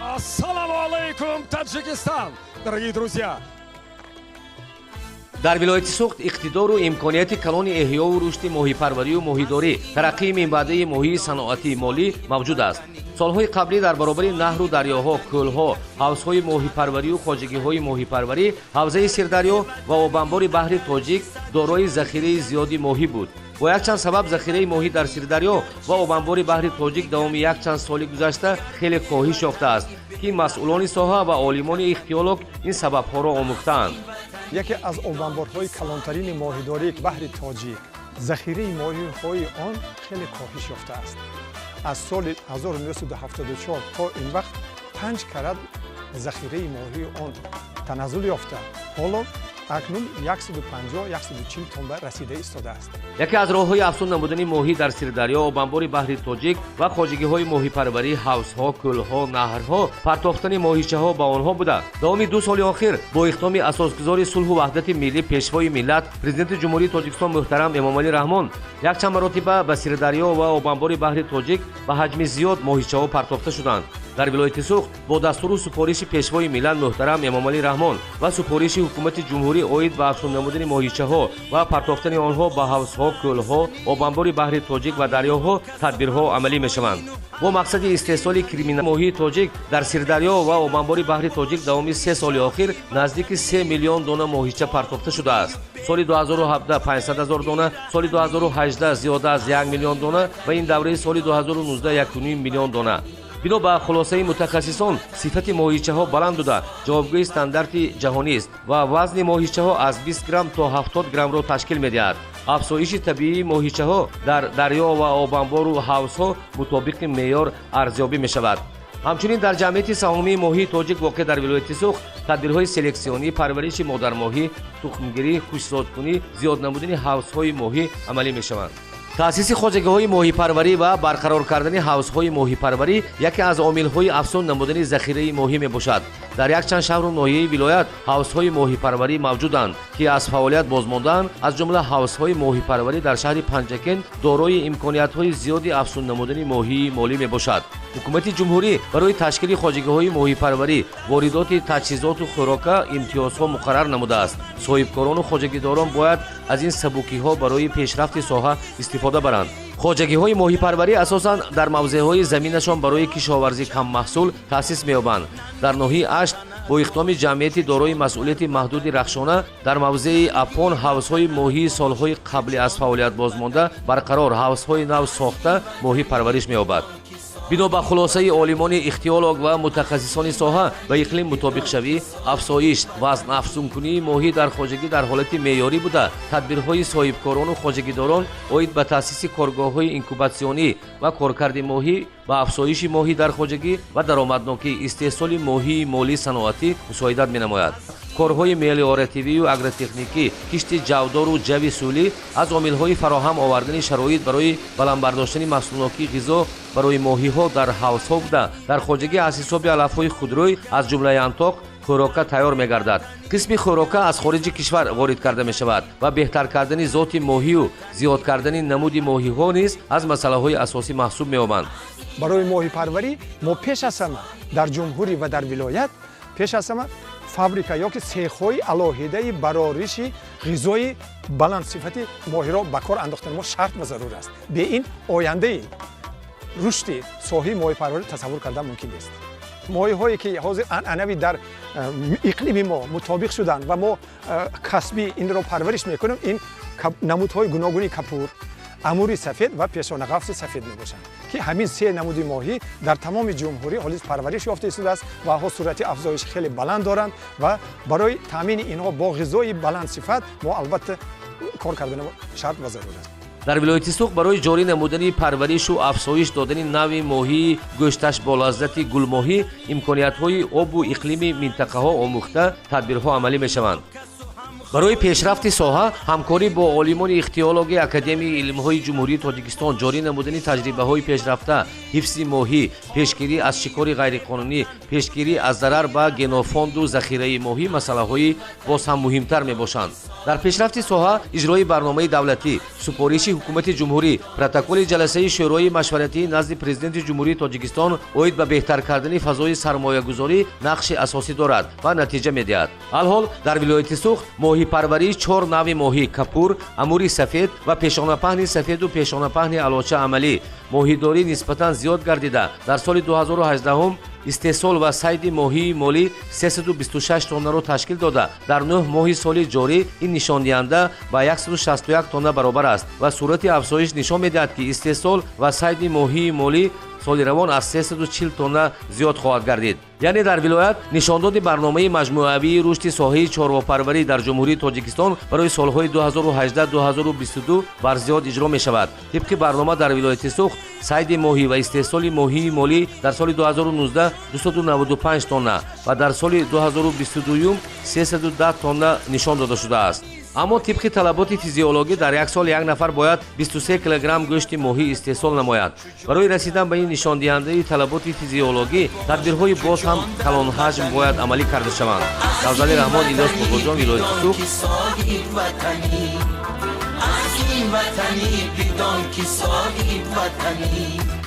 Ассаламу алейкум, Таджикистан! Дорогие друзья, Дар вилояти Суғд иқтидору имконияти калони эҳёву рушди моҳипарварию моҳидорӣ, тараққии минбаъдаи моҳии саноатии молӣ мавҷуд аст. Солҳои қаблӣ дар баробари наҳру дарёҳо, кӯлҳо, ҳавзҳои моҳипарварию хоҷагиҳои моҳипарварӣ, ҳавзаи Сирдарё ва обанбори баҳри Тоҷик дорои захираи зиёди моҳӣ буд. Бо якчанд сабаб захираи моҳӣ дар Сирдарё ва обанбори баҳри Тоҷик давоми якчанд соли гузашта хеле коҳиш ёфтааст, ки масъулони соҳа ва олимони ихтиёлог ин сабабҳоро омӯхтаанд. Яке аз обанборҳои калонтарини моҳидории баҳри Тоҷик, захираи моҳиҳои он хеле коҳиш ёфтааст. Аз соли 1974 то ин вақт панҷ карат захираи моҳии он таназзул ёфта, ҳоло акнун 150-140 тонна расида истодааст. Яке аз роҳҳои афзун намудани моҳӣ дар Сирдарё, обанбори баҳри Тоҷик ва хоҷагиҳои моҳипарварӣ, ҳавзҳо, кӯлҳо, наҳрҳо партофтани моҳичаҳо ба онҳо буда, давоми 2 соли охир бо иқдоми асосгузори сулҳу ваҳдати миллӣ, Пешвои миллат, Президенти Ҷумҳурии Тоҷикистон муҳтарам Эмомалӣ Раҳмон якчанд маротиба ба Сирдарё ва обанбори баҳри Тоҷик ба ҳаҷми зиёд моҳичаҳо партофта шуданд. Дар вилояти Суғд бо дастуру супориши Пешвои миллат муҳтарам Эмомалӣ Раҳмон ва супориши ҳукумати ҷумҳурӣ оид ба афзун намудани моҳичаҳо ва партофтани онҳо ба ҳавзҳо, кӯлҳо, обанбори баҳри Тоҷик ва дарёҳо тадбирҳо амалӣ мешаванд. Бо мақсади истеҳсоли кримина моҳии тоҷик дар Сирдарё ва обанбори баҳри Тоҷик давоми 3 соли охир наздики 3 миллион дона моҳича партофта шудааст. Соли 2017 500 ҳазор дона, соли 2018 зиёда аз 1 миллион дона ва ин давраи соли 2019 1,5 миллион дона. Бино ба хулосаи мутахассисон, сифати моҳичаҳо баланд буда, ҷавобгӯи стандарти ҷаҳонист ва вазни моҳичаҳо аз 20 грамм то 70 граммро ташкил медиҳад. Афзоиши табиии моҳичаҳо дар дарё ва обанбору ҳавзҳо мутобиқи меъёр арзёбӣ мешавад. Ҳамчунин дар ҷамъияти саҳомии моҳии тоҷик воқеъ дар вилояти Суғд тадбирҳои селексионӣ, парвариши модармоҳӣ, тухмгирӣ, хушзодкунӣ, зиёд намудани ҳавзҳои моҳӣ амалӣ мешаванд. Таъсиси хоҷагиҳои моҳипарварӣ ва барқарор кардани ҳавзҳои моҳипарварӣ яке аз омилҳои афзун намудани захираи моҳӣ мебошад. Дар якчанд шаҳру ноҳияи вилоят ҳавзҳои моҳипарварӣ мавҷуданд, ки аз фаъолият бозмондаанд. Аз ҷумла ҳавзҳои моҳипарварӣ дар шаҳри Панҷакент дорои имкониятҳои зиёди афзун намудани моҳии молӣ мебошад. Ҳукумати ҷумҳурӣ барои ташкили хоҷагиҳои моҳипарварӣ, воридоти таҷҳизоту хӯрока имтиёзҳо муқаррар намудааст. Соҳибкорону хоҷагидорон бояд аз ин сабукиҳо барои пешрафти соҳа истифода баранд. Хоҷагиҳои моҳипарварӣ асосан дар мавзеъҳои заминашон барои кишоварзӣ каммаҳсул таъсис меёбанд. Дар ноҳияи Ашт бо иқдоми ҷамъияти дорои масъулияти маҳдуди Рахшона дар мавзеи Апон ҳавзҳои моҳии солҳои қабли аз фаъолият бозмонда барқарор, ҳавзҳои нав сохта, моҳӣ парвариш меёбад. Бино ба хулосаи олимони ихтиёлог ва мутахассисони соҳа, ба иқлим мутобиқшавӣ, афзоиш, вазнафзункунии моҳӣ дар хоҷагӣ дар ҳолати меъёрӣ буда, тадбирҳои соҳибкорону хоҷагидорон оид ба таъсиси коргоҳҳои инкубатсионӣ ва коркарди моҳӣ ба афзоиши моҳӣ дар хоҷагӣ ва даромаднокии истеҳсоли моҳии молии саноатӣ мусоидат менамояд. Корҳои мелиоративию агротехникӣ, кишти ҷавдору ҷави сулӣ аз омилҳои фароҳам овардани шароит барои баланд бардоштани маҳсулнокии ғизо барои моҳиҳо дар ҳавзҳо буда, дар хоҷагӣ аз ҳисоби алафҳои худрӯй, аз ҷумла янтоқ, хӯрока тайёр мегардад. Қисми хӯрока аз хориҷи кишвар ворид карда мешавад ва беҳтар кардани зоти моҳию зиёд кардани намуди моҳиҳо низ аз масъалаҳои асосӣ маҳсуб меёбанд. Барои моҳипарварӣ мо пеш аз ҳама дар ҷумҳурӣ ва дар вилоят пеш аз ҳама фабрика ёки цехҳои алоҳидаи барориши ғизои баландсифати моҳиро ба кор андохтани мо шарт ва зарур аст. Бе ин ояндаи рушди соҳаи моҳипарварӣ тасаввур кардан мумкин нест. Моҳиҳое ки ҳозир анъанавӣ дар иқлими мо мутобиқ шуданд ва мо касбӣ инро парвариш мекунем, ин намудҳои гуногуни капур, амури сафед ва пешонағафси сафед мебошанд, ки ҳамин се намуди моҳӣ дар тамоми ҷумҳурӣ ҳолиз парвариш ёфта истодааст ва ҳо суръати афзоиши хеле баланд доранд ва барои таъмини инҳо бо ғизои баландсифат мо албатта кор кардани шарт ва зарур аст. Дар вилояти Суғд барои ҷорӣ намудани парваришу афзоиш додани нави моҳии гӯшташ бо лаззати гулмоҳӣ имкониятҳои обу иқлими минтақаҳо омӯхта, тадбирҳо амалӣ мешаванд. Барои пешрафти соҳа ҳамкорӣ бо олимони ихтиологи Академияи илмҳои Ҷумҳурии Тоҷикистон, ҷорӣ намудани таҷрибаҳои пешрафта, ҳифзи моҳӣ, пешгирӣ аз шикори ғайриқонунӣ, пешгирӣ аз зарар ба генофонду захираи моҳӣ масъалаҳои боз ҳам муҳимтар мебошанд. Дар пешрафти соҳа иҷрои барномаи давлатӣ, супориши ҳукумати ҷумҳурӣ, протоколи ҷаласаи Шӯрои машваратии назди Президенти Ҷумҳурии Тоҷикистон оид ба беҳтар кардани фазои сармоягузорӣ нақши асосӣ дорад ва натиҷа медиҳад. Алҳол дар вилояти Суғд моҳипарварии чор навъи моҳӣ: капур, амури сафед ва пешонапаҳни сафеду пешонапаҳни алоча амалӣ. Моҳидорӣ нисбатан зиёд гардида, дар соли 2018 истеҳсол ва сайди моҳии молӣ 326 тоннаро ташкил дода, дар 9 моҳи соли ҷорӣ ин нишондиҳанда ба 161 тонна баробар аст ва суръати афзоиш нишон медиҳад, ки истеҳсол ва сайди моҳии молӣ соли равон аз 340 тонна зиёд хоҳад гардид. Яъне дар вилоят нишондоди барномаи маҷмӯавии рушди соҳаи чорвопарварӣ дар Ҷумҳурии Тоҷикистон барои солҳои 2018-2022 барзиёд иҷро мешавад. Тибқи барнома дар вилояти Суғд сайди моҳӣ ва истеҳсоли моҳии молӣ дар соли 2019 295 тонна ва дар соли 2022 310 тонна нишон дода шудааст. Аммо тибқи талаботи физиологӣ дар як сол як нафар бояд 23 килограмм гӯшти моҳӣ истеҳсол намояд. Барои расидан ба ин нишондиҳандаи талаботи физиологӣ тадбирҳои боз ҳам калонҳаҷм бояд амалӣ карда шаванд. Савзали Раҳмон, Илёс Бобоҷон, вилояти Суғд. Ватанӣ, бидон ки соҳиб ватанӣ.